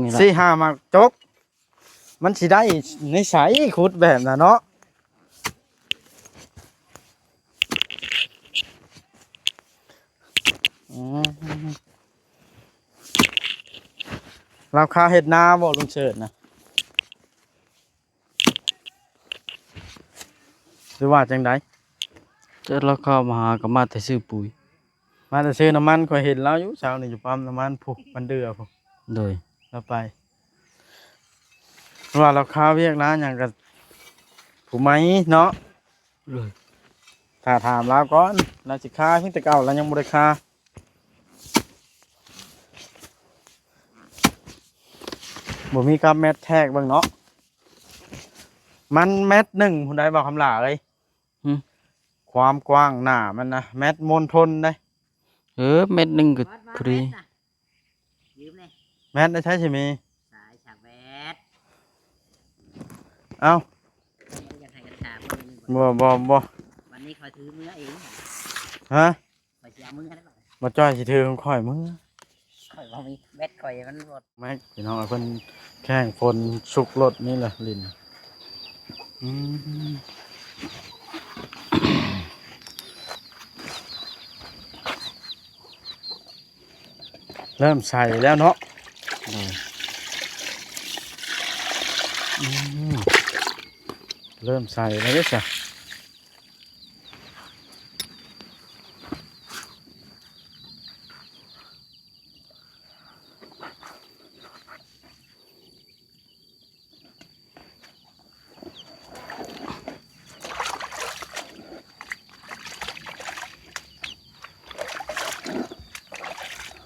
ນີ້ລະ ສີ່ຫ້າໝາກຈົກ ມັນຊິໄດ້ໃນໃສ ຂຸດແບບນັ້ນເນາະ. ອືມ ລາວຄາເຮັດນາບໍ່ ລຸງເສີດນະ? ຫຼືວ່າຈັ່ງໃດ? ແຕ່ລາວເຂົ້າມາຫາກໍມາແຕ່ຊື້ປຸ໋ຍ ມາແຕ່ຊື້ນ້ຳມັນ. ຂ້ອຍເຫັນລາວຢູ່ເຊົ້ານີ້ ຢູ່ປ້ຳນ້ຳມັນພຸ້ນ ບ້ານເດືອພຸ້ນ. ໂດຍ ລາວໄປ ວ່າລາວຄາວຽກລາຫຍັງກໍຜູ້ໃໝ່ເນາະ. ໂດຍ ຖ້າຖາມລາວກ່ອນ ລາວຊິຄາ. ເພິ່ງແຕ່ເກົ່າລາວຍັງບໍ່ໄດ້ຄາ. ບໍ່ມີກັບແມັດແທກເບິ່ງເນາະ. ມັນແມັດໜຶ່ງພຸ້ນໃດ໋ ບ່າວຄຳຫຼ້າເອີຍ. ຫຶ ຄວາມກວ້າງໜ້າມັນນະ ແມັດມົນທົນເດ້. ເອີ ແມັດໜຶ່ງກໍພໍດີ. ແມັດໃນໃສຊິມີ ສາຍສາກແບດ. ເອົ້າ ຢາກໃຫ້ກັນສາມມື້ນີ້ ບໍ່ ບໍ່ ບໍ່ ວັນນີ້ຂ້ອຍຖືເມືອເອງ. ຮະ? ຂ້ອຍຊິເອົາເມືອໄດ້ບໍ່? ບໍ່ຈ້ອຍຊິຖືຂອງຂ້ອຍເມືອ. ຂ້ອຍບໍ່ມີແບັດ ຂ້ອຍມັນບໍ່ ແມັກ ພີ່ນ້ອງເອີຍ ເພິ່ນແຂ່ງຝົນຊຸກລົດນີ້ແຫຼະຫຼິ້ນ. ອືມ ເລີ່ມໃສແລ້ວເນາະ. ໂດຍ ອືມ ເລີ່ມໃສແລ້ວເດ້ຊະ.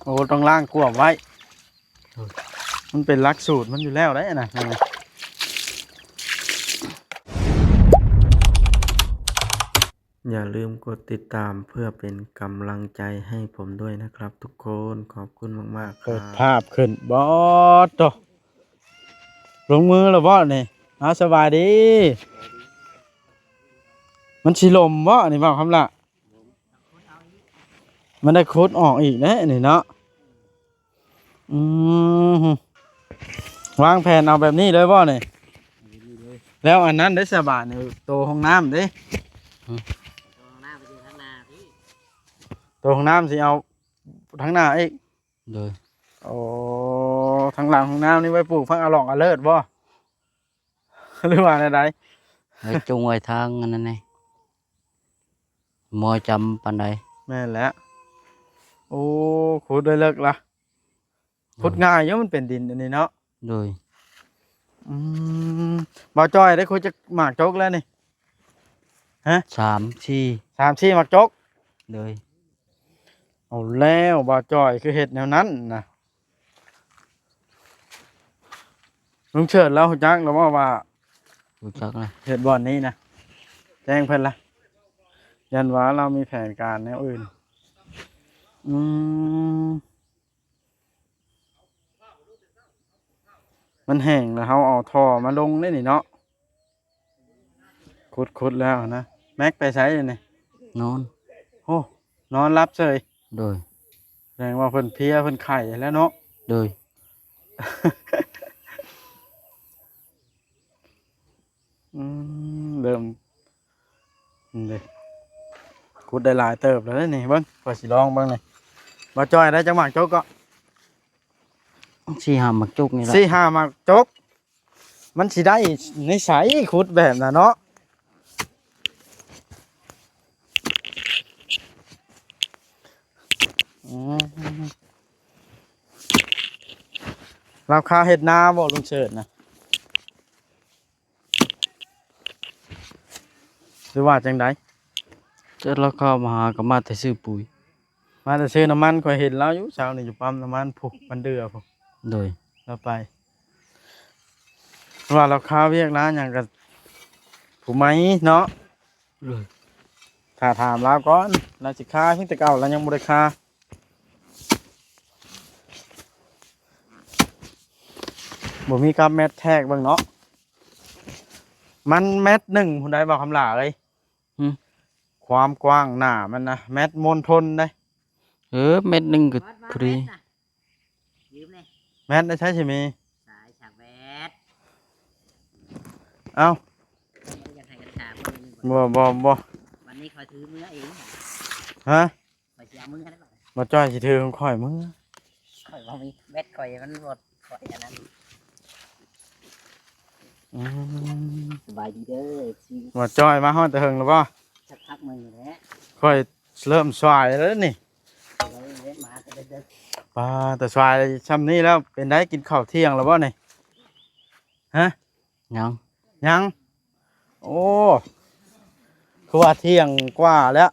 ໂອ້ ຕ້ອງລ້າງກວມໄວ້. ມັນເປັນຫຼັກສູດມັນຢູ່ແລ້ວເດ້ນະ. ຢ່າລືມກົດຕິດຕາມເພື່ອເປັນກຳລັງໃຈໃຫ້ຜົມດ້ວຍນະຄັບທຸກຄົນ. ຂອບຄຸນມາກໆ ເປີດພາບຂຶ້ນ ບອດໂຕ ລົງມືແລ້ວບໍນີ້? ເອົາ ສະບາຍດີ. ມັນຊິລົມບໍນີ້ ບ່າວຄຳຫຼ້າ? ມັນໄດ້ຂຸດອອກອີກແລ້ວນີ້ເນາະ. ອືມ ວາງແຜນເອົາແບບນີ້ເລີຍບໍ່ນີ້? ແລ້ວອັນນັ້ນເດ້ສະບາດນີ້ ໂຕຫ້ອງນ້ຳເດ້? ໂຕຫ້ອງນ້ຳໄປຢູ່ທາງໜ້າພີ້. ໂຕຫ້ອງນ້ຳຊິເອົາທາງໜ້າອີກ? ໂດຍ. ໂອ້ ທາງຫຼັງຫ້ອງນ້ຳນີ້ໄວ້ປູກຜັກອາຫຼອງອາເລີດບໍ່? ຫຼືວ່າແນວໃດ? ໄວ້ຈຸງໄວ້ທາງອັນນັ້ນແດ່ ບໍ່ຈຳປານໃດ. ແມ່ນແຫຼະ. ໂອ້ ຂຸດໄດ້ເລິກລະ. ໂດຍ. ຂຸດງ່າຍຢູ່ ມັນເປັນດິນອັນນີ້ເນາະ. ໂດຍ. ອືມ ບ່າວຈ້ອຍໄດ້ຂຸດຈັກໝາກຈົກແລ້ວນີ້? ຮະ? ສາມສີ່ ສາມສີ່ໝາກຈົກ. ໂດຍ. ເອົາແລ້ວ ບ່າວຈ້ອຍຄືເຮັດແນວນັ້ນນະ. ລຸງເສີດລາວຮູ້ຈັກແລ້ວບໍ່ວ່າ ຮູ້ຈັກນະ ເຮັດບ່ອນນີ້ນະ? ແຈ້ງເພິ່ນລະ ຢ້ານວ່າລາວມີແຜນການແນວອື່ນ. ອືມ ມັນແຫ້ງແລ້ວ ເຮົາເອົາທໍ່ມາລົງໄດ້ນີ້ເນາະ. ຂຸດ ຂຸດແລ້ວນະ. ແມັກໄປໃສດຽວນີ້? ນອນ. ໂອ້ ນອນຫຼັບເສີຍ. ໂດຍ. ແສດງວ່າເພິ່ນເພຍ ເພິ່ນໄຂ້ແລ້ວເນາະ. ໂດຍ. ອືມ ເລີ່ມ ນີ້ເດ້ ຂຸດໄດ້ຫຼາຍເຕີບແລ້ວນີ້. ເບິ່ງ ຂ້ອຍຊິລອງເບິ່ງນີ້. ບ່າວຈ້ອຍໄດ້ຈັກໝາກຈົກເກາະ? ສີ່ຫ້າໝາກຈົກນີ້ລະ. ສີ່ຫ້າໝາກຈົກ. ມັນຊິໄດ້ໃນໃສ ຂຸດແບບນັ້ນເນາະ. ອືມ ລາວຄາເຮັດນາບໍ່ ລຸງເສີດນະ? ຫຼືວ່າຈັ່ງໃດ? ແຕ່ລາວເຂົ້າມາຫາກໍມາແຕ່ຊື້ປຸ໋ຍ ມາແຕ່ຊື້ນ້ຳມັນ. ຂ້ອຍເຫັນລາວຢູ່ເຊົ້ານີ້ ຢູ່ປ້ຳນ້ຳມັນພຸ້ນ ບ້ານເດືອພຸ້ນ. ໂດຍ. ລາວໄປ ວ່າລາວຄາວຽກລາຫຍັງກໍຜູ້ໃໝ່ເນາະ. ໂດຍ. ຖ້າຖາມລາວກ່ອນ ລາວຊິຄາ. ເພິ່ງແຕ່ເກົ່າລາວຍັງບໍ່ໄດ້ຄາ. ບໍ່ມີກັບແມັດແທກເບິ່ງເນາະ. ມັນແມັດໜຶ່ງພຸ້ນໃດ໋ ບ່າວຄຳຫຼ້າເອີຍ. ຫຶ ຄວາມກວ້າງໜ້າມັນນະ ແມັດມົນທົນເດ້. ເອີ ແມັດໜຶ່ງກໍພໍດີ. ແມັດໃນໃສຊິມີ? ເອົ້າ ຢາກໃຫ້ກັນຊາເບິ່ງ ບໍ່ ບໍ່ ບໍ່ ວັນນີ້ຂ້ອຍຖືເມືອເອງ ຮະ ຂ້ອຍຊິເອົາເມືອໄດ້ບໍ່? ບໍ່ຈ້ອຍຊິຖືຂອງຂ້ອຍເມືອ ຂ້ອຍບໍ່ມີແບັດ ຂ້ອຍມັນບໍ່ ຂ້ອຍອັນນັ້ນ ອືມ ສະບາຍດີເດີ ເອັຟຊີ ບໍ່ຈ້ອຍມາຮອດແຕ່ເຫິງແລ້ວບໍ່? ສັກພັກໜຶ່ງແຫຼະ ຂ້ອຍເລີ່ມສວາຍແລ້ວນີ້ ເອີ ມາແຕ່ເດິກໆ ປາ ແຕ່ສວາຍຊ່ຳນີ້ແລ້ວ ເປັນໃດ ກິນເຂົ້າທ່ຽງແລ້ວບໍ່ນີ້? ຮະ ຍັງ ຍັງ ໂອ້ ຄືວ່າທ່ຽງກວ່າແລ້ວ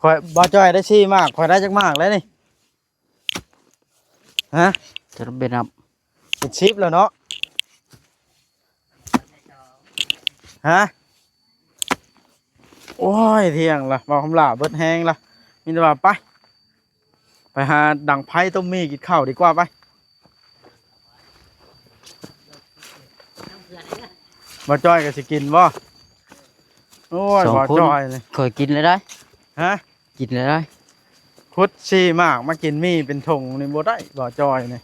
ຂ້ອຍ ບ່າວຈ້ອຍໄດ້ສີ່ໝາກ ຂ້ອຍໄດ້ຈັກໝາກແລ້ວນີ້? ຮະ ຈະໄປນັບ ເປັນສິບແລ້ວເນາະ ຮະ ໂອ້ຍ ທ່ຽງລະ ເວົ້າຄຳຫຼ້າເບິດແຮງລະ ມີແຕ່ວ່າໄປ ໄປຫາດັງໄຟຕົ້ມໝີ່ກິນເຂົ້າດີກວ່າ ໄປ ບ່າວຈ້ອຍກໍຊິກິນບໍ່? ໂອ້ຍ ສອງຄົນ ບ່າວຈ້ອຍນີ້ ຂ້ອຍກິນແລ້ວໄດ໋ ຮະ ກິນແລ້ວໄດ໋ ຂຸດສີ່ໝາກມາກິນໝີ່ເປັນຖົງນີ້ບໍ່ໄດ້ ບ່າວຈ້ອຍນີ້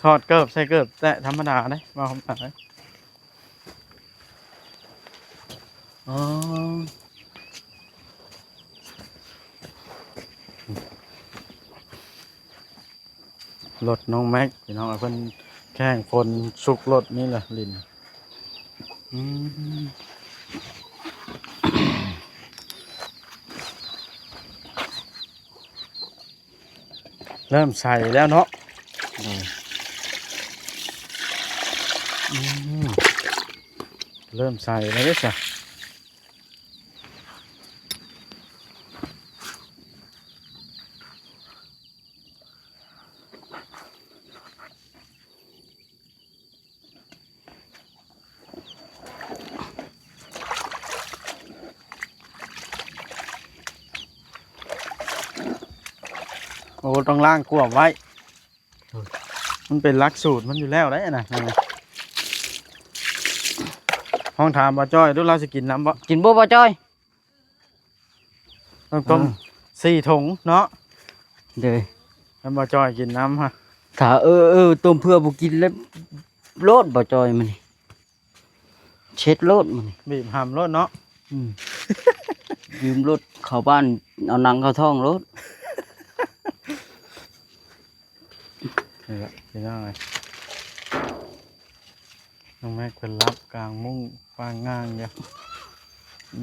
ຖອດເກີບໃສ່ເກີບແຕະທຳມະດາເດ້ ເວົ້າທຳມະດາເດ້ ອໍ ລົດນ້ອງແມັກ ພີ່ນ້ອງ ເພິ່ນແຂ່ງຝົນຊຸກລົດນີ້ແຫຼະ ຫຼິ້ນ ອືມ ເລີ່ມໃສແລ້ວເນາະ ໂດຍ ອືມ ເລີ່ມໃສແລ້ວເດ້ຊະ ໂອ້ ຕ້ອງລ້າງກວມໄວ້ ມັນເປັນຫຼັກສູດມັນຢູ່ແລ້ວເດ້ນະ ຫ້ອງຖາມບ່າວຈ້ອຍດູ ລາວຊິກິນນຳບໍ່? ກິນບໍ່ ບ່າວຈ້ອຍ? ຕ້ອງຕົ້ມ ເອີ ສີ່ຖົງເນາະ ໂດຍ ໃຫ້ບ່າວຈ້ອຍກິນນຳຮະ ຖ້າ ເອີ ເອີ ຕົ້ມເພື່ອບໍ່ກິນແລ້ວໂລດ ບ່າວຈ້ອຍ ມື້ນີ້ ເຊັດໂລດມື້ນີ້ ບີບຫຳໂລດເນາະ ອືມ ຢືມລົດເຂົ້າບ້ານ ເອົາໜັງເຂົ້າທ້ອງໂລດ ນີ້ແຫຼະ ພີ່ນ້ອງເອີຍ ນ້ອງແມັກເພິ່ນຫຼັບກາງມຸ້ງປາງງ່າງຢູ່ ອື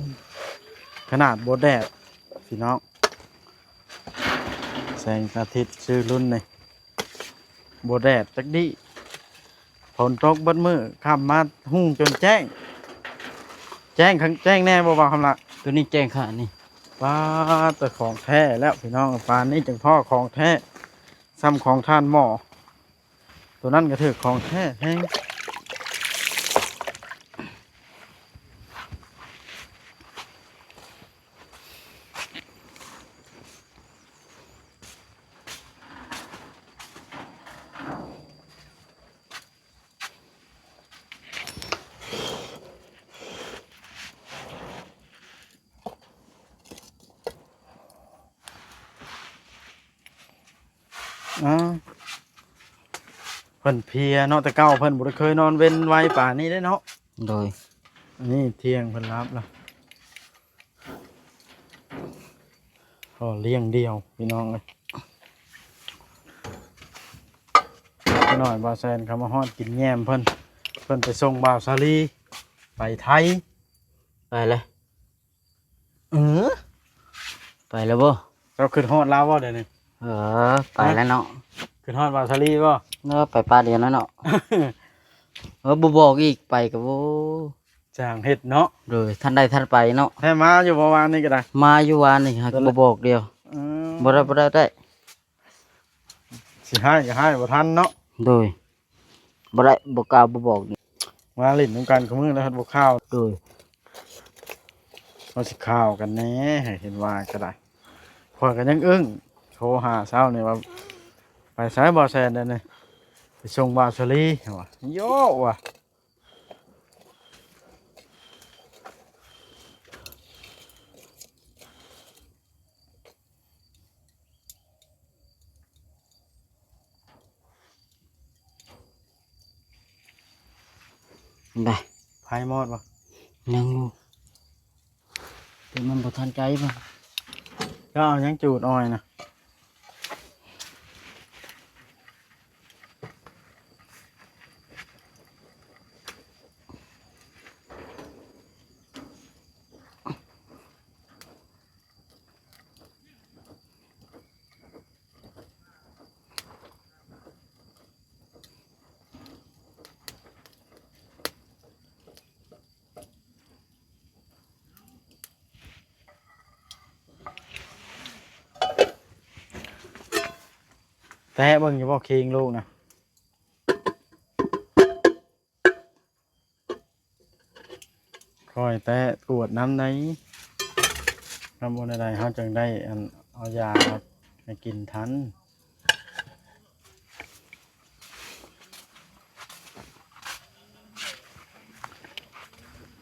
ມ ຂະໜາດບໍ່ແດດ ພີ່ນ້ອງ ແສງອາທິດຊື່ລຸ້ນນີ້ ບໍ່ແດດຈັກດີ້ ຝົນຕົກເບິດມື້ ຄ່ຳມາຮຸ່ງຈົນແຈ້ງ ແຈ້ງຄັກແຈ້ງແນ່ບໍ່ ບ່າວຄຳລະ? ໂຕນີ້ແຈ້ງຂະໜາດນີ້ ປາດ ແຕ່ຂອງແທ້ແລ້ວ ພີ່ນ້ອງ ປານນີ້ຈຶ່ງພໍ້ຂອງແທ້ ສ່ຳຂອງທ່ານໝໍ ໂຕນັ້ນກໍຖືກຂອງແທ້ແຮງ ອ້າວ ເພິ່ນເພຍເນາະ ແຕ່ເກົ່າເພິ່ນບໍ່ໄດ້ເຄີຍນອນເວັນໄວປານນີ້ເດ້ເນາະ ໂດຍ ອັນນີ້ທ່ຽງເພິ່ນຫຼັບລະ ພໍລ້ຽງດ່ຽວພີ່ນ້ອງເອີຍ ໜ້ອຍບ່າວແຊນເຂົ້າມາຮອດກິນແຍມເພິ່ນ ເພິ່ນໄປສົ່ງບ່າວສາລີໄປໄທ ໄປແລ້ວ ເອີ ໄປແລ້ວບໍ່? ເຈົ້າຄິດຮອດລາວບໍ່ດຽວນີ້? ເອີ ໄປແລ້ວເນາະ ຄິດຮອດບ່າວສາລີບໍ່? ເອີ ໄປປາດດຽວນັ້ນເນາະ ເອີ ບໍ່ບອກອີກ ໄປກໍບໍ່ ຊ່າງເຮັດເນາະ ໂດຍ ທັນໄດ້ທັນໄປເນາະ ແທ້ມາຢູ່ບໍ່ວານນີ້ກໍໄດ້? ມາຢູ່ວານນີ້ ຫາກບໍ່ບອກດຽວ ເອີ ບໍ່ໄດ້ ບໍ່ໄດ້ ໄດ້ ຊິຮ້າຍກໍຮ້າຍບໍ່ທັນເນາະ ໂດຍ ບໍ່ໄດ້ ບໍ່ກ່າວບໍ່ບອກ ມາຫຼິ້ນນຳກັນຄູ່ມື້ແລ້ວພັດບໍ່ຂ່າວ ໂດຍ ວ່າຊິຂ່າວກັນແດ່ ໃຫ້ເຫັນວ່າກໍໄດ້ ຂ້ອຍກໍຍັງອຶ້ງ ໂທຫາເຊົ້ານີ້ວ່າ ໄປໃສບ່າວແຊນດຽວນີ້ ໄປສົ່ງບ່າວສາລີວ່າ ໂຢວ່າ. ເ ໄດ້ ໄຟມອດບໍ່? ຍັງຢູ່ ແຕ່ມັນບໍ່ທັນໃຈມັນ. ເຈົ້າເອົາຫຍັງຈູດອ້ອຍນະ? ແຕະເບິ່ງຢູ່ບໍ່ ຄີງລູກນະ? ຄ່ອຍແຕະກວດນຳໃດ ນຳບໍ່ໄດ້ ເຮົາຈັ່ງໄດ້ອັນ ເອົາຢາໃຫ້ກິນທັນ.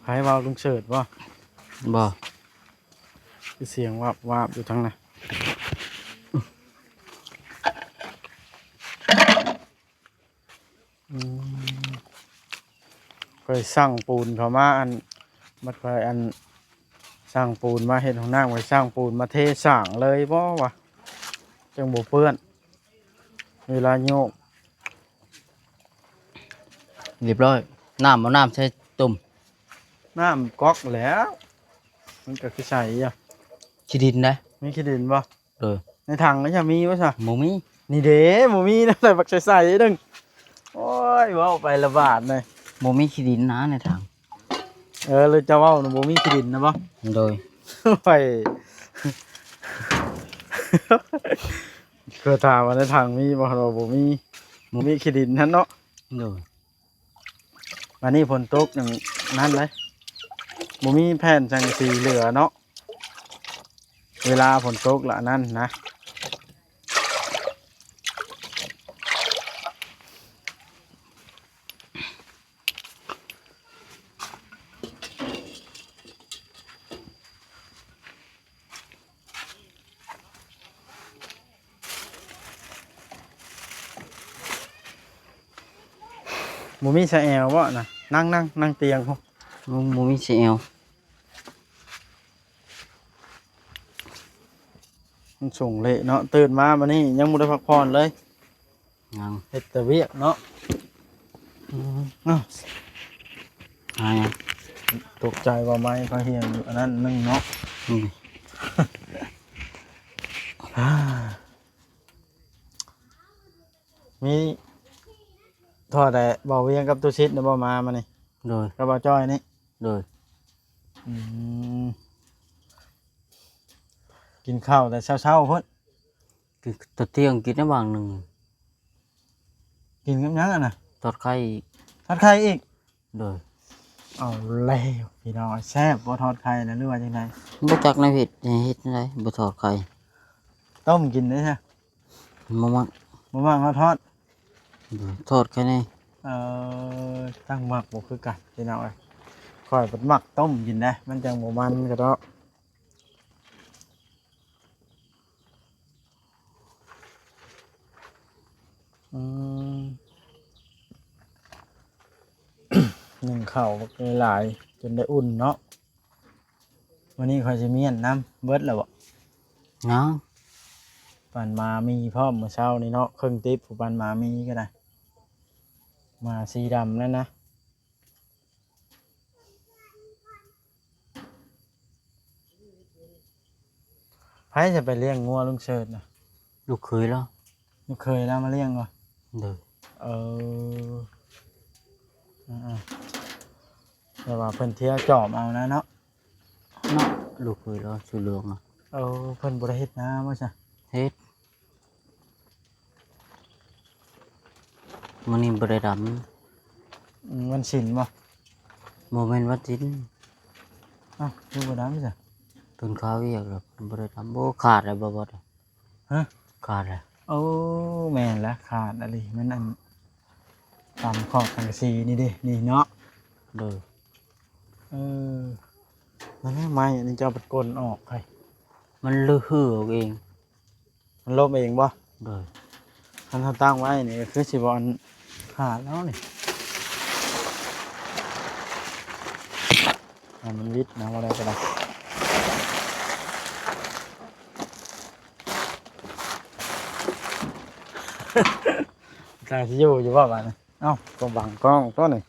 ໃຜເວົ້າ ລຸງເສີດບໍ່? ບໍ່ ຄືສຽງວາບວາບຢູ່ທາງນັ້ນ. ອືມ ຂ້ອຍສັ່ງປູນເຂົ້າມາ ອັນ ບັດຂ້ອຍ ອັນ ສັ່ງປູນມາເຮັດຫ້ອງນ້ຳ ຂ້ອຍສັ່ງປູນມາເທສ້າງເລີຍບໍ່ວະ ຈັ່ງບໍ່ເປື້ອນ ເວລາໂຍກ. ຮຽບຮ້ອຍ ນ້ຳ ເອົານ້ຳໃສ່ຕຸ່ມ ນ້ຳກອກແລ້ວ ມັນກໍຄືໃສຢູ່. ຂີ້ດິນນະ? ມີຂີ້ດິນບໍ່? ເອີ ໃນຖັງກໍຍັງມີບໍ່ຊະ? ບໍ່ມີ. ນີ້ເດ້ ບໍ່ມີນະ ໃສ່ບັກໃສໆໜຶ່ງ. ໂອ້ຍ ເວົ້າໄປລະບາດເລີຍ ບໍ່ມີຂີ້ດິນນະໃນຖັງ. ເອີ ຫຼືເຈົ້າເວົ້ານະ ບໍ່ມີຂີ້ດິນນະບໍ່? ໂດຍ ໂອ້ຍ ກໍຖາມວ່າໃນຖັງມີບໍ່ ວ່າບໍ່ມີ ບໍ່ມີຂີ້ດິນຫັ້ນເນາະ. ໂດຍ ອັນນີ້ຝົນຕົກນັ້ນ ນັ້ນເດ້ ບໍ່ມີແຜ່ນສັງກະສີເຫຼືອເນາະ ເວລາຝົນຕົກລະອັນນັ້ນນະ. ບໍ່ມີສາຍແອວບໍ່ນະ? ນັ່ງ ນັ່ງ ນັ່ງຕຽງພຸ້ນ ບໍ່ ບໍ່ມີສາຍແອວ. ມັນສູງເລະເນາະ ຕື່ນມາມື້ນີ້ຍັງບໍ່ໄດ້ພັກຜ່ອນເລີຍ. ຍັງ ເຮັດແຕ່ວຽກເນາະ. ອືມ ເອົ້າ ຫາຫຍັງ? ຕົກໃຈວ່າໄມ້ຂ້ອຍຫ່ຽງຢູ່ອັນນັ້ນໜຶ່ງເນາະ. ອືມ ມີເທົ່າໃດ ເບົາວຽງກັບຕູ້ຊິດນະບໍ່ ມາມື້ນີ້? ໂດຍ ກັບເບົາຈ້ອຍນີ້. ໂດຍ ອືມ ກິນເຂົ້າແຕ່ເຊົ້າໆພຸ້ນ. ກິນຕອນທ່ຽງ ກິນໄດ້ຫວ່າງໜຶ່ງ. ກິນກັບຫຍັງຫັ້ນນະ? ທອດໄຂ່ອີກ. ທອດໄຂ່ອີກ? ໂດຍ ເອົາແລ້ວພີ່ນ້ອງ ແຊບບໍ່ທອດໄຂ່ນະ ຫຼືວ່າຈັ່ງໃດ? ບໍ່ຈັກແນວເຮັດ ເຮັດແນວໃດ ບໍ່ທອດໄຂ່. ຕົ້ມກິນເດ້ຊະ? ບໍ່ມັກ ບໍ່ມັກເຮົາທອດ. ໂດຍ ທອດໄຂ່ແດ່. ເອີ ຕັ້ງມັກບໍ່ຄືກັນພີ່ນ້ອງເອີຍ ຂ້ອຍພັດມັກຕົ້ມກິນເດ້ ມັນຈັ່ງບໍ່ມັນກະເດາະ. ອືມ ໜຶ້ງເຂົ້າບັກຫຼາຍໆ ຈົນໄດ້ອຸ່ນເນາະ. ມື້ນີ້ຂ້ອຍຊິມ້ຽນນຳ. ເບິດແລ້ວບໍ່? ຍັງ ປັນໝາມີພ້ອມມື້ເຊົ້ານີ້ເນາະ ເຄິ່ງຕິບ ຜູ້ປັນໝາມີກໍໄດ້ ໝາສີດຳນັ້ນນະ. ໃຜຈະໄປລ້ຽງງົວລຸງເສີດນະ? ລູກເຂີຍລາວ. ລູກເຂີຍລາວມາລ້ຽງບໍ່? ໂດຍ ເອີ ອ່າໆ ແຕ່ວ່າເພິ່ນທຽວຈອມເອົານະເນາະ. ເນາະ ລູກເຂີຍລາວຊື່ຫຼວງ. ເອີ ເພິ່ນບໍ່ໄດ້ເຮັດນາບໍ່ຊະ? ເຮັດ. ມື້ນີ້ບໍ່ໄດ້ດຳ. ອືມ ວັນສິນບໍ່? ບໍ່ແມ່ນວັນສິນ. ອ້າວ ຄືບໍ່ດຳຊະ? ເພິ່ນຄາວຽກແລ້ວ ເພິ່ນບໍ່ໄດ້ດຳ. ໂອ້ ຂາດແລ້ວບໍ່ບອດ? ຮະ? ຂາດແລ້ວ. ໂອ້ ແມ່ນລະ ຂາດອີ່ຫຼີ. ມັນອັນ ຕາມຂອບສັງກະສີນີ້ເດ້ ນີ້ເນາະ. ໂດຍ ເອີ ນັ້ນແຫຼະ ໄມ້ອັນນີ້ເຈົ້າໄປກົນອອກໃຫ້ ມັນລຶເຮືອອອກເອງ. ມັນລົ້ມເອງບໍ່? ໂດຍ ຄັນເຮົາຕັ້ງໄວ້ນີ້ ຄືຊິບໍ່ອັນຂາດແລ້ວນີ້. ໃຫ້ມັນວິດນະ ວ່າແນວໃດກໍໄດ້. ຈະຊິຢູ່ຢູ່ບໍ່ບາດນີ້? ເອົ້າ ກໍບັງກ້ອງຕົວນີ້.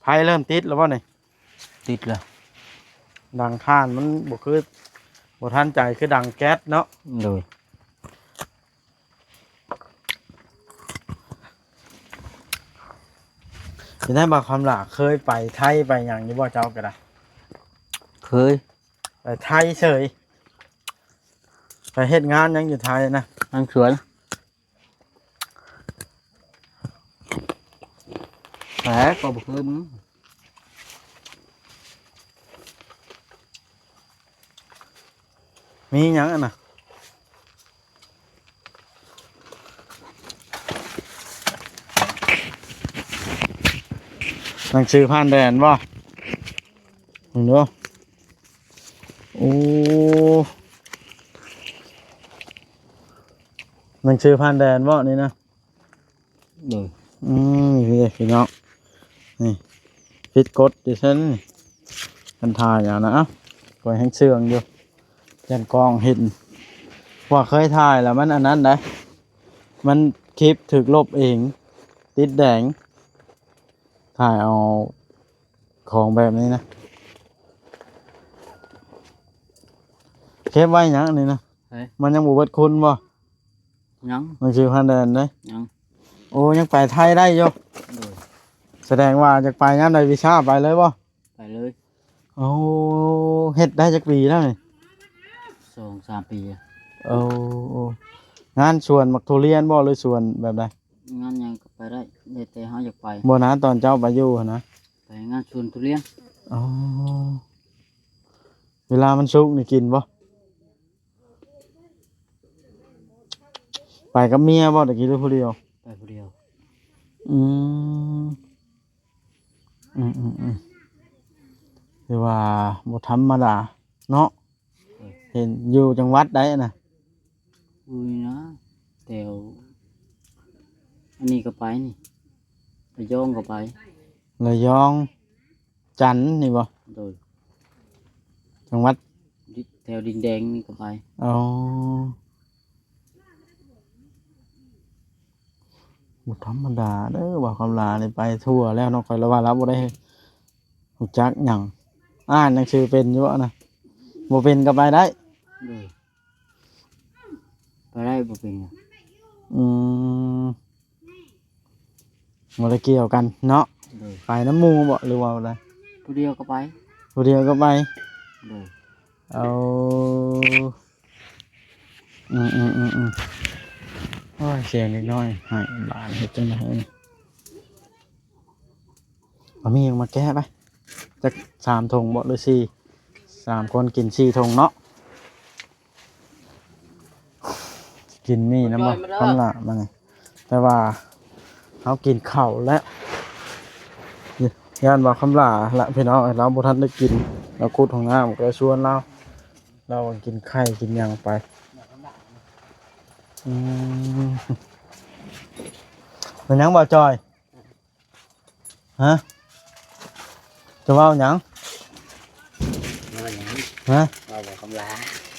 ໄຟເລີ່ມຕິດແລ້ວບໍ່ນີ້? ຕິດແລ້ວ. ດັງຖ່ານມັນບໍ່ຄື ບໍ່ທັນໃຈຄືດັງແກັສເນາະ. ໂດຍ. ເປັນໄດບ່າວຄຳຫຼ້າ ເຄີຍໄປໄທໄປຫຍັງຢູ່ບໍ່ເຈົ້າກໍໄດ້? ເຄີຍ. ໄປໄທເສີຍ. ໄປເຮັດງານຫຍັງຢູ່ໄທນະ? ງານສວນ. ແຫຼະ ກໍບໍ່ຄືມຶງ. ມີຫຍັງອັນນະ? ໜັງສືຜ່ານແດນບໍ່? ເບິ່ງດູ. ໂອ້ ໜັງສືຜ່ານແດນບໍ່ນີ້ນະ? ໂດຍ. ອືມ ນີ້ເດ້ພີ່ນ້ອງ ນີ້ ຜິດກົດຢູ່ຊັ້ນ ຄັນຖ່າຍເອົານະ. ເອົ້າ ຂ້ອຍແຮ່ງເຊື່ອງຢູ່ ຢ້ານກ້ອງເຫັນ ວ່າເຄີຍຖ່າຍແລ້ວມັນອັນນັ້ນໄດ໋ ມັນຄລິບຖືກລົບເອງ ຕິດແດງ ຖ່າຍເອົາຂອງແບບນີ້ນະ. ເກັບໄວ້ຫຍັງອັນນີ້ນະ? ໃສ? ມັນຍັງບໍ່ເບິດຄຸນບໍ່? ຍັງ. ໜັງສືຜ່ານແດນເດ້? ຍັງ. ໂອ້ ຍັງໄປໄທໄດ້ຢູ່? ໂດຍ. ສະແດງວ່າຈະໄປຍາມໃດວີຊາໄປເລີຍບໍ່? ໄປເລີຍ. ໂອ້ ເຮັດໄດ້ຈັກປີແລ້ວນີ້? ສອງສາມປີ. ໂອ້ ໂອ້ ງານສວນໝາກທຸລຽນບໍ່ ຫຼືສວນແບບໃດ? ງານຫຍັງກໍໄປໄດ້ ແລ້ວແຕ່ເຮົາຢາກໄປ. ບໍ່ນະ ຕອນເຈົ້າໄປຢູ່ຫັ້ນນະ? ໄປງານສວນທຸລຽນ. ອໍ ເວລາມັນສຸກນີ້ກິນບໍ່? ໄປກັບເມຍບໍ່ຕະກີ້ ຫຼືຜູ້ດຽວ? ໄປຜູ້ດຽວ. ອືມ ອືມໆໆ ຖືວ່າບໍ່ທຳມະດາເນາະ. ເອີ ເຫັນຢູ່ຈັງຫວັດໃດນະ? ຢູ່ນີ້ນະ ແຖວ ອັນນີ້ກໍໄປນີ້ ລະຍອງກໍໄປ. ລະຍອງ ຈັນນີ້ບໍ່? ໂດຍ. ຈັງຫວັດ ດິ ແຖວດິນແດງນີ້ກໍໄປ. ອໍ ບໍ່ທຳມະດາເດີ ບ່າວຄຳຫຼ້ານີ້ໄປທົ່ວແລ້ວເນາະ. ຂ້ອຍລະວ່າລາວບໍ່ໄດ້ຮູ້ຈັກຫຍັງ ອ່ານໜັງສືເປັນຢູ່ບໍ່ນະ? ບໍ່ເປັນກໍໄປໄດ້. ໂດຍ. ໄປໄດ້ ບໍ່ເປັນຫຍັງ. ອືມ ບໍ່ໄດ້ກ່ຽວກັນເນາະ. ໂດຍ. ໄປນຳໝູ່ບໍ່ ຫຼືວ່າໃດ? ຜູ້ດຽວກໍໄປ. ຜູ້ດຽວກໍໄປ. ໂດຍ. ເອົາ ອືມໆໆໆ ໂອ້ຍ ສຽງເດັກນ້ອຍໃຫ້ບາດ ເຮັດຈັ່ງໃດ? ເອົາມີຫຍັງມາແກະໄປ ຈັກສາມຖົງບໍ່ ຫຼືສີ່? ສາມຄົນກິນສີ່ຖົງເນາະ. ກິນໝີ່ນຳບໍ່ ຄຳຫຼ້າມານີ້? ແຕ່ວ່າເຮົາກິນເຂົ້າແລ້ວ ຢ້ານວ່າຄຳຫຼ້າລະ ພີ່ນ້ອງ ລາວບໍ່ທັນໄດ້ກິນ ລາວຂຸດຫ້ອງນ້ຳ ກໍເລີຍຊວນລາວ ລາວກິນໄຂ່ກິນຫຍັງໄປ. ອືມ ແມ່ນຫຍັງບໍ່ຈອຍ? ຮະ ຈະເວົ້າຫຍັງ? ເວົ້າຫຍັງ? ຮະ ເວົ້າບໍ່ຄຳຫຼ້າ.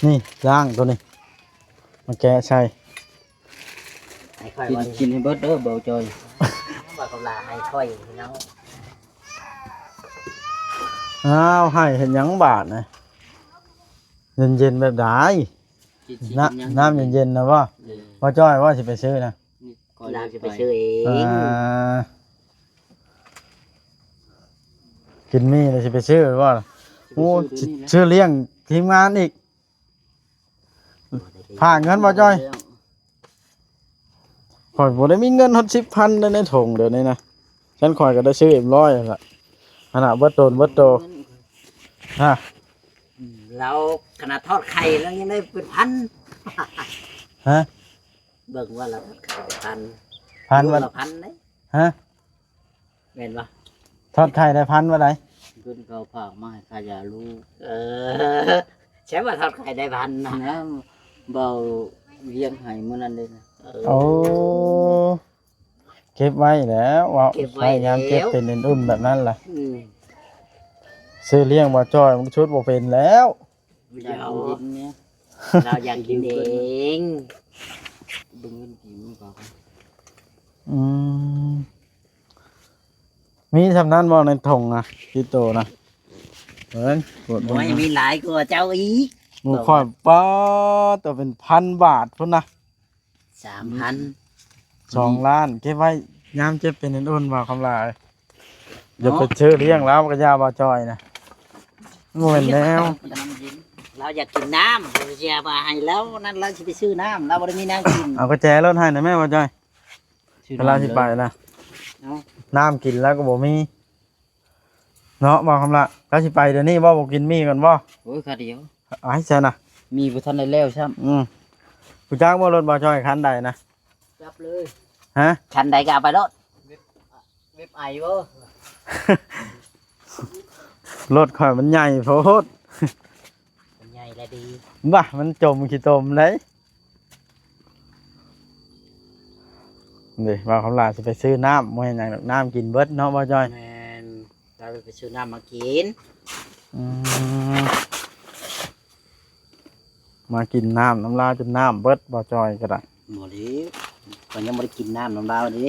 ນີ້ ລ້າງໂຕນີ້ ມາແກະໃສ່ ໃຫ້ຂ້ອຍ ກິນ ເວົ້າ ກິນໃຫ້ເບິດເດີ ເບົາຈອຍ. ເວົ້າຄຳຫຼ້າໃຫ້ຂ້ອຍພີ່ນ້ອງ. ອ້າວ ໃຫ້ເຮັດຫຍັງບາດນະ? ເຢັນໆ ແບບໃດ? ກິນ ນະ ກິນຫຍັງ? ນ້ຳເຢັນໆ ນະບໍ່? ເອີ ບໍ່ຈອຍ ວ່າຊິໄປຊື້ນະ. ນີ້ ຂ້ອຍຊິໄປຊື້ເອງ. ອ່າ ກິນໝີ່ແລ້ວຊິໄປຊື້ບໍ່? ຊິໄປຊື້ ໂອ້ ຊື້ ຊື້ລ້ຽງທີມງານອີກ. ພາກເງິນບໍ່ຈ້ອຍ? ຂ້ອຍບໍ່ໄດ້ມີເງິນຮອດສິບພັນໃນຖົງດຽວນີ້ນະ. ຊັ້ນຂ້ອຍກໍໄດ້ຊື້ເອັມຮ້ອຍຫັ້ນລະ ຫັ້ນນະ ເບິດໂຕນເບິດໂຕ. ຮະ ລາວຂະໜາດທອດໄຂ່ລາວຍັງໄດ້ເປັນພັນ. ຮະ ເບິ່ງວ່າລາວທອດໄຂ່ເປັນພັນ ພັນ ມື້ລະພັນເດ້. ຮະ ແມ່ນບໍ່? ທອດໄຂ່ໄດ້ພັນວ່າໃດ? ເພິ່ນເຂົາຝາກມາໃຫ້ຄ່າຢາລູກ. ເອີ ໃຊ່ວ່າທອດໄຂ່ໄດ້ພັນນະ ເບົາວຽງໃຫ້ມື້ນັ້ນເດ້. ເອີ ໂອ້ ເກັບໄວ້ແລ້ວ ເວົ້າ ເກັບໄວ້ ໃຊ້ຍາມເຈັບ ແລ້ວ ເປັນອື່ນໆ ແບບນັ້ນລະ. ອືມ ຊື້ລ້ຽງບໍ່ຈ່ອຍ ມັນຊຸດບໍ່ເປັນແລ້ວ. ຢາກກິນເນາະ ລາວຢາກກິນເອງ. ເບິ່ງເງິນກີບມັນກໍ ອືມ ມີສ່ຳນັ້ນບໍ່ໃນຖົງນະ ຕິດໂຕນະ? ເບິ່ງ ໂອ້ຍ ມີຫຼາຍກວ່າເຈົ້າອີກ. ໝູ່ຂ້ອຍ ປ້າດ ໂຕເປັນພັນບາດພຸ້ນນະ. ສາມພັນ ສອງລ້ານ ເກັບໄວ້ຍາມເຈັບເປັນອັນອຸ່ນ ວ່າຄຳຫຼາຍ. ເນາະ ຢ່າໄປຊື້ລ້ຽງລາວ ກໍຢ່າ ບໍ່ຈ່ອຍນະ ບໍ່ແມ່ນແນວ. ລາວຢາກກິນນ້ຳ ເຮົາຊິວ່າໃຫ້ລາວນັ້ນ ລາວຊິໄປຊື້ນ້ຳ ລາວບໍ່ໄດ້ມີນ້ຳກິນ. ເອົາກະແຈລົດໃຫ້ໜ່ອຍແມ່ ບໍ່ຈ່ອຍ ເວລາຊິໄປນະ. ເອົາ ນ້ຳກິນລາວກໍບໍ່ມີ. ເນາະ ບ່າວຄຳຫຼ້າ ເຈົ້າຊິໄປດຽວນີ້ບໍ່? ບໍ່ກິນໝີ່ກ່ອນບໍ່? ໂອ້ຍ ຂ້າດຽວ ອ້າຍ ຊັ້ນນະ ໝີ່ບໍ່ທັນໄດ້ແລ້ວຊ້ຳ. ອືມ ຮູ້ຈັກບໍ່ ລົດບ່າວຈ້ອຍຄັນໃດນະ? ຈັບເລີຍ. ຮະ? ຄັນໃດກໍເອົາໄປໂລດ. ເວັບ ເວັບໄອບໍ່? ລົດຂ້ອຍມັນໃຫຍ່ໂພດ. ມັນໃຫຍ່ແລະດີ. ບ້າ ມັນຈົມຂີ້ຕົມເດ້. ນີ້ ບ່າວຄຳຫຼ້າຊິໄປຊື້ນ້ຳ ບໍ່ເຮັດຫຍັງດອກ ນ້ຳກິນເບິດເນາະ ບ່າວຈ້ອຍ. ແມ່ນ ລາວໄປຊື້ນ້ຳມາກິນ. ອືມ ມາກິນນ້ຳນຳລາວຈົນນ້ຳເບິດ ບ່າວຈ້ອຍກໍໄດ້. ບໍ່ເດ້ ຂ້ອຍຍັງບໍ່ໄດ້ກິນນ້ຳນຳລາວເດ້.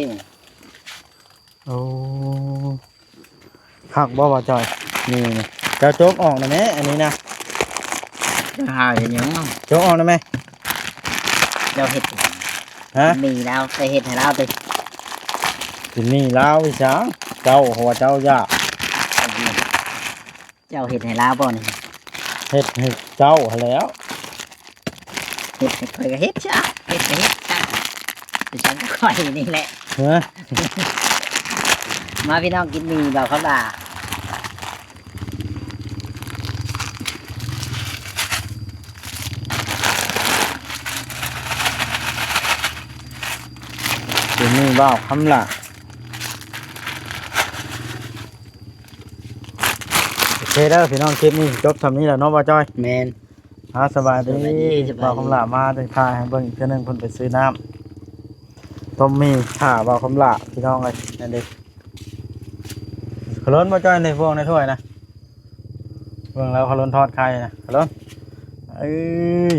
ໂອ້ ຄັກບໍ່ ບ່າວຈ້ອຍ? ນີ້ ນີ້ ເຈົ້າຈົກອອກນະແມ່ ອັນນີ້ນະ. ຈະຫາເຮັດຫຍັງ? ຈົກອອກນະແມ່. ເຈົ້າເຮັດ ຮະ? ມີລາວ ໄປເຮັດໃຫ້ລາວຕິ. ຊິມີລາວອີຫຍັງ? ເຈົ້າ ເພາະວ່າເຈົ້າຢາກ. ເຈົ້າເຮັດໃຫ້ລາວບໍ່ນີ້? ເຮັດໃຫ້ເຈົ້າຫັ້ນແຫຼ້ວ. ເຮັດໃຫ້ຂ້ອຍກໍເຮັດຊະ ເຮັດກໍເຮັດຊະ ໄປຊັ້ນກໍຂ້ອຍນີ້ແຫຼະ. ຮະ? ມາພີ່ນ້ອງກິນໝີ່ບ່າວຄຳຫຼ້າ. ກິນໝີ່ບ່າວຄຳຫຼ້າ. ໂອເຄເດີພີ່ນ້ອງ ຄລິບນີ້ຈົບສ່ຳນີ້ແຫຼະເນາະ ບ່າວຈ້ອຍ. ແມ່ນ. ອ່າ ສະບາຍດີ ສະບາຍດີ ສະບາຍດີ. ບ່າວຄຳຫຼ້າມາຈັ່ງຖ່າຍໃຫ້ເບິ່ງອີກເທື່ອໜຶ່ງ ເພິ່ນໄປຊື້ນ້ຳຕົ້ມໝີ່ຖ້າບ່າວຄຳຫຼ້າ ພີ່ນ້ອງເອີຍ. ນັ້ນເດ້ ຂະຫຼົ່ນບໍ່ຈ້ອຍ ໃນພວງໃນຖ້ວຍນະ ເບິ່ງແລ້ວຂະຫຼົ່ນທອດໄຂ່ນະ ຂະຫຼົ່ນ. ເອີຍ